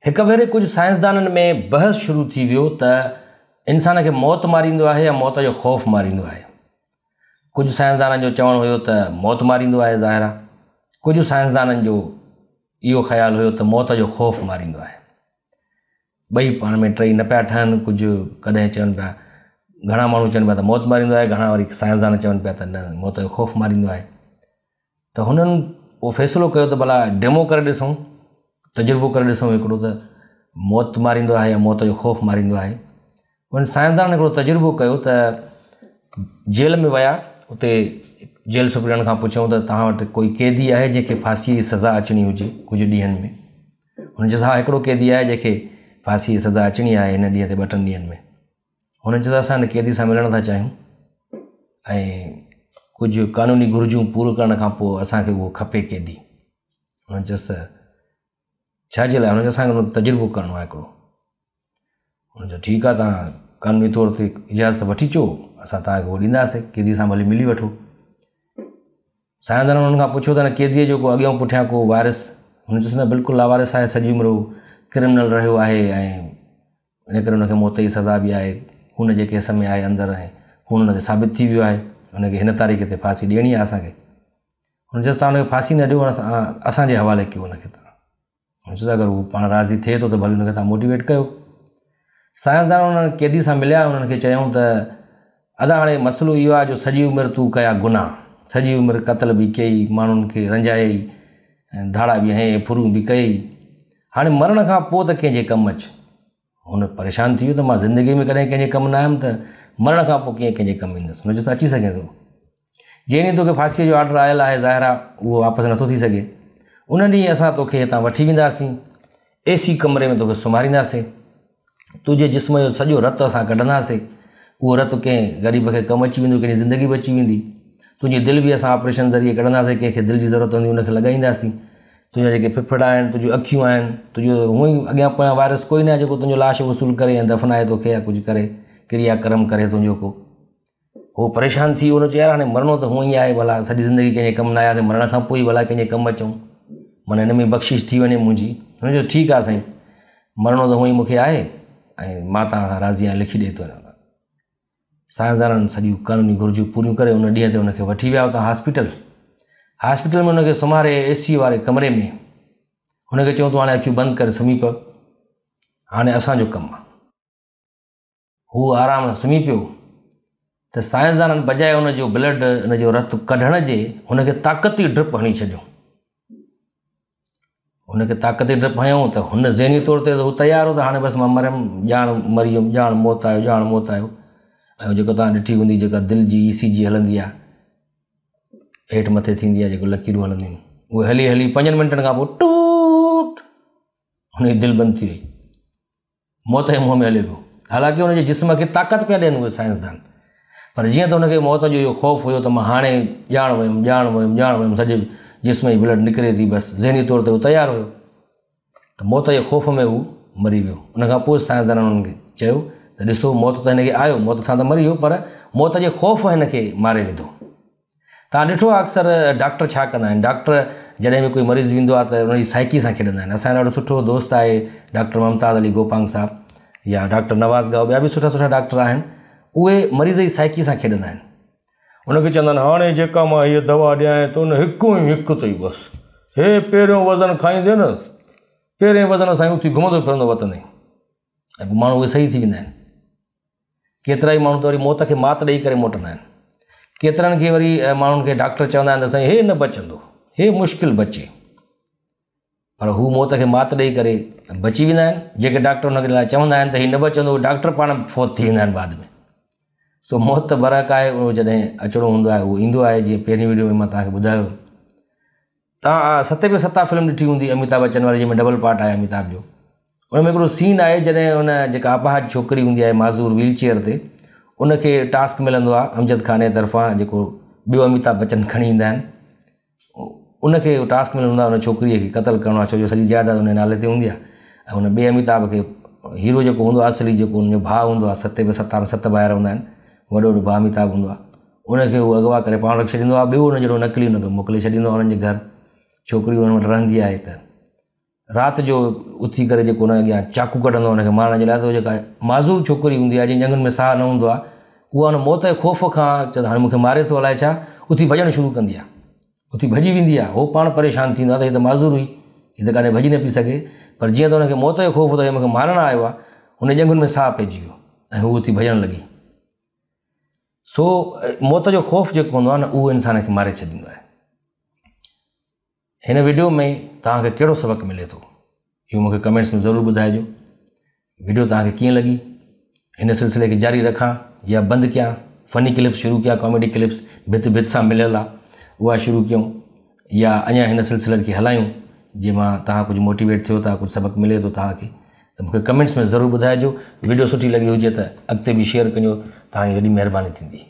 هڪ ڀيري ڪجهه سائنسدانن ۾ بحث شروع ٿي ويو ته انسان کي موت ماريندو آهي يا موت جو خوف ماريندو آهي. ڪجهه سائنسدانن جو چوڻ هيو ته موت ماريندو آهي ظاهر آهي. ڪجهه سائنسدانن جو اهو خيال هيو ته موت جو خوف ماريندو آهي. ٻئي پاڻ ۾ ٽئي نه پيا ٺهن ڪجهه ڪڏهن چون پيا گهڻا ماڻهو چون پيا ته موت ماريندو آهي گهڻا وري سائنسدان چون پيا ته نه موت جو خوف ماريندو آهي. ته هنن اهو فيصلو ڪيو ته ڀلا ڊيمو ڪري ڏسون تجربو ڪري ڏسون هڪڙو ته موت ماريندو آهي يا موت جو خوف ماريندو آهي انهن سائنسدانن هڪڙو تجربو ڪيو ته جيل ۾ ويا اتي جيل سپرنٽينڊنٽ کان پڇيائون ته توهان وٽ ڪوئي قيدي آهي جنهن کي ڦاسيء جي سزا اچڻي هجي ڪجهه ڏينهن ۾ هن چيس ها هڪڙو قيدي آهي جنهن کي ڦاسيء جي سزا اچڻي آهي هن ڏينهن تي ٻه ٽن ڏينهن ۾ هنن چيو ته اسان هن قيدي سان ملڻ ٿا چاهيون ۽ ڪجهه قانوني گهرجون پوريون ڪرڻ کان پوء اسان کي اهو کپي قيدي. هنن چيس ته ڇا جي لاء؟ هنن چيو اسان کي تجربو ڪرڻو آهي هڪڙو. هنن چيو ٺيڪ آهي توهان قانوني طور تي اجازت وٺي اچو اسان توهان کي اهو ڏينداسين قيدي سان ڀلي ملي وٺو. سائنسدانن هنن کان پڇيو ته هن قيديء جو ڪو اڳيان پٺيان ڪو وارث؟ هن چيس نه بلڪل لاوارث آهي سڄي عمر هو ڪرمنل رهيو آهي ۽ ان ڪري هن کي موت جي سزا به آهي خون جي ڪيس ۾ آهي اندر ۽ خون هن تي ثابت ٿي ويو آهي هن کي هن تاريخ تي ڦاسي ڏيڻي آهي اسان کي. هن چيس توهان هن کي ڦاسي نه ڏيو اسان جي حوالي ڪيو هن کي توهان. هن چيس اگر هو پاڻ راضي ٿئي ٿو ته ڀلي هن کي توهان موٽيويٽ ڪيو. سائنسدان انهن قيدي سان مليا انهن کي چيائون ته ادا هاڻي مسئلو اهو آهي جو سڄي عمر تون ڪيا گناهه سڄي عمر قتل به ڪيئي ماڻهن کي رنجايئي ڌاڙا به هنيئي ڦرون به ڪيئي هاڻي مرڻ کان پوء ته ڪنهن جي ڪم اچ. هن پريشان ٿي ويو ته مان زندگيء ۾ ڪڏهن ڪنهن جي ڪم نه آيم ته مرڻ کان پوء ڪيئن ڪنهن جي ڪم ايندس. هن چيس ته اچي سگهين ٿو. جنهن ڏينهن توکي ڦاسيء جو آرڊر آيل آهي ظاهر آهي اهو واپس نٿو ٿي سگهي. ان ڏينهن اسان توکي هتان وٺي وينداسين. اي سي ڪمري ۾ توکي سمهارينداسين. تنهنجي جسم جو سڄو رت اسان ڪڍنداسين. اهو رت ڪنهن غريب کي ڪم اچي ويندو، ڪنهن جي زندگي بچي ويندي. تنهنجي دل به اسان آپريشن ذريعي ڪڍنداسين، ڪنهن کي دل جي ضرورت هوندي ان کي لڳائينداسين. تنهنجا جيڪي ڦڦڙ آهن، تنهنجون اکيون آهن، تنهنجو هونئن ئي اڳيان پويان وارث ڪوئي ناهي جيڪو تنهنجو لاش وصول ڪري ۽ دفنائي توکي يا ڪجهه ڪري، ڪريا ڪرم ڪري تنهنجو ڪو. هو پريشان ٿي ويو، هن چيو يار هاڻي مرڻو ته هونئن ئي آهي ڀلا سڄي زندگي ڪنهن جي ڪم نه آياسين، مرڻ کان پوء ئي ڀلا ڪنهن جي ڪم اچون، معنيٰ هن ۾ بخشش ٿي وڃي منهنجي. هن چيو ٺيڪ آهي سائين، مرڻو ته هونئن ئي مون کي آهي ۽ مان توهان کان راضي آهيان لکي ڏئي ٿو وڃان. سائنسدانن سڄيون قانوني گهرجون پوريون ڪري ان ڏينهن تي ان کي وٺي ويا اتان هاسپيٽل. هاسپيٽل ۾ ان کي سمهاري اي سي واري ڪمري ۾ هن کي چيو تون هاڻي اکيون بند ڪري سمهي پئه هاڻي اسان جو ڪم آهي. هو آرام سان سمهي پيو ته سائنسدانن بجاء ان جو بلڊ ان جو رت ڪڍڻ جي هن کي طاقتي ڊرپ هڻي ڇڏيو. هن کي طاقتي ڊرپ هنيائون ته هن ذهني طور تي ته هو تيار هو ته هاڻي بس مان مريم ڄاڻ مري ويم ڄاڻ موت آيو ڄاڻ موت آيو ۽ جيڪو توهان ڏٺي هوندي جيڪا دل جي اي سي جي هلندي آهي هيٺ مٿي ٿيندي آهي جيڪو لڪيرون هلنديون آهن اهي هلي هلي پنجن منٽن کان پوء ٽوٽ هن جي دل بند ٿي وئي موت جي منهن ۾ هليو ويو. حالانڪه هن جي جسم کي طاقت پيا ڏين اهي سائنسدان پر جيئن ته هن کي موت جو اهو خوف هيو ته مان هاڻي ڄاڻ ويم ڄاڻ ويم ڄاڻ ويم سڄي جسم جي بلڊ نڪري ٿي بس ذهني طور تي هو تيار هيو ته موت جي خوف ۾ هو مري ويو ان کان پوء سائنسدانن هن کي چيو ته ڏسو موت ته هن کي آيو موت سان ته مري ويو پر موت جي خوف هن کي ماري وڌو. توهان ڏٺو آهي اڪثر ڊاڪٽر ڇا ڪندا آهن ڊاڪٽر جڏهن به ڪوئي مريض ويندو آهي ته ان جي سائيڪي سان کيڏندا آهن اسان جو ڏاڍو سٺو دوست آهي ڊاڪٽر ممتاز علي گوپانگ صاحب يا ڊاڪٽر نواز گائو ٻيا به سٺا سٺا ڊاڪٽر آهن اهي مريض جي سائيڪي سان کيڏندا آهن ان کي چوندا آهن هاڻي جيڪا مان هيء دوا ڏيانء ته ان هڪ ئي هڪ اٿئي بس هي پهريون وزن کائيندين نه پهرين وزن سان ئي اٿي گهمندو ڦرندو وتندين ۽ پوء ماڻهو اهي صحيح ٿي ويندا آهن ڪيترائي ماڻهو ته وري موت کي مات ڏيئي ڪري موٽندا آهن. ڪيترن کي وري ماڻهن کي ڊاڪٽر چوندا آهن ته سائين هي نه بچندو، هي مشڪل بچي. پر هو موت کي مات ڏيئي ڪري بچي ويندا آهن. جيڪي ڊاڪٽر هن لاء چوندا آهن ته هي نه بچندو، اهي ڊاڪٽر پاڻ فوت ٿي ويندا آهن بعد ۾. سو موت ته برحق آهي، اهو جڏهن اچڻو هوندو آهي اهو ايندو آهي، جيئن پهرين وڊيو ۾ مان توهان کي ٻڌايو. توهان ستي پي ستا فلم ڏٺي هوندي اميتاڀ بچن واري جنهن ۾ ڊبل پارٽ آهي اميتاڀ جو ان ۾ هڪڙو سين آهي جڏهن ان جيڪا اپاهج ڇوڪري هوندي آهي معذور ويل چيئر تي ان کي ٽاسڪ ملندو آهي امجد خان جي طرفان جيڪو ٻيو اميتاڀ بچن کڻي ايندا آهن ان کي ٽاسڪ ملندو آهي ان ڇوڪريء کي قتل ڪرڻو آهي ڇو جو سڄي جائيداد ان جي نالي تي هوندي آهي ۽ ان ٻئي اميتاڀ کي هيرو جيڪو هوندو آهي اصلي جيڪو ان جو ڀاء هوندو آهي ستي پي ستا ۾ ست ڀائر هوندا آهن وڏو وڏو ڀاء اميتاڀ هوندو آهي ان کي هو اغوا ڪري پاڻ رکي ڇڏيندو آهي ٻيو ان جهڙو نقلي ان کي موڪلي ڇڏيندو آهي انهن جي گهر ڇوڪري انهن وٽ رهندي آهي ته رات جو اٿي ڪري جيڪو ان اڳيان چاقو ڪڍندو آهي ان کي مارڻ جي لاء ته جيڪا معذور ڇوڪري هوندي آهي جنهن جي ڄنگهن ۾ ساهه نه هوندو آهي اها ان موت جي خوف کان چوندي هاڻي مون کي ماري ٿو الائي ڇا اٿي ڀڄڻ شروع ڪندي آهي اٿي ڀڄي ويندي آهي هو پاڻ پريشان ٿيندو آهي ته هي ته معذور هئي هي ته ڪاڏي ڀڄي نه پئي سگهي پر جيئن ته هن کي موت جو خوف هو ته هي مون کي مارڻ آيو آهي هن جي ڄنگهن ۾ ساهه پئجي ويو ۽ هو اٿي ڀڄڻ لڳي سو موت جو خوف جيڪو هوندو آهي نه اهو انسان کي ماري ڇڏيندو آهي هن وڊيو ۾ توهان کي ڪهڙو سبق ملي ٿو اهو مونکي ڪمينٽس ۾ ضرور ٻڌائجو وڊيو توهان کي ڪيئن لڳي هن سلسلي کي جاري رکان يا بند ڪيان فني ڪلپس شروع ڪيان ڪاميڊي ڪلپس ڀت ڀت سان مليل آ اها شروع ڪيون يا اڃا هن سلسلن کي هلايون جنهن مان توهان ڪجهه موٽيويٽ ٿيو ٿا ڪجهه سبق ملي ٿو توهان کي ته مونکي ڪمينٽس ۾ ضرور ٻڌائجو وڊيو سٺي لڳي هجي ته اڳتي به شيئر ڪجو توهان جي وڏي مهرباني ٿيندي.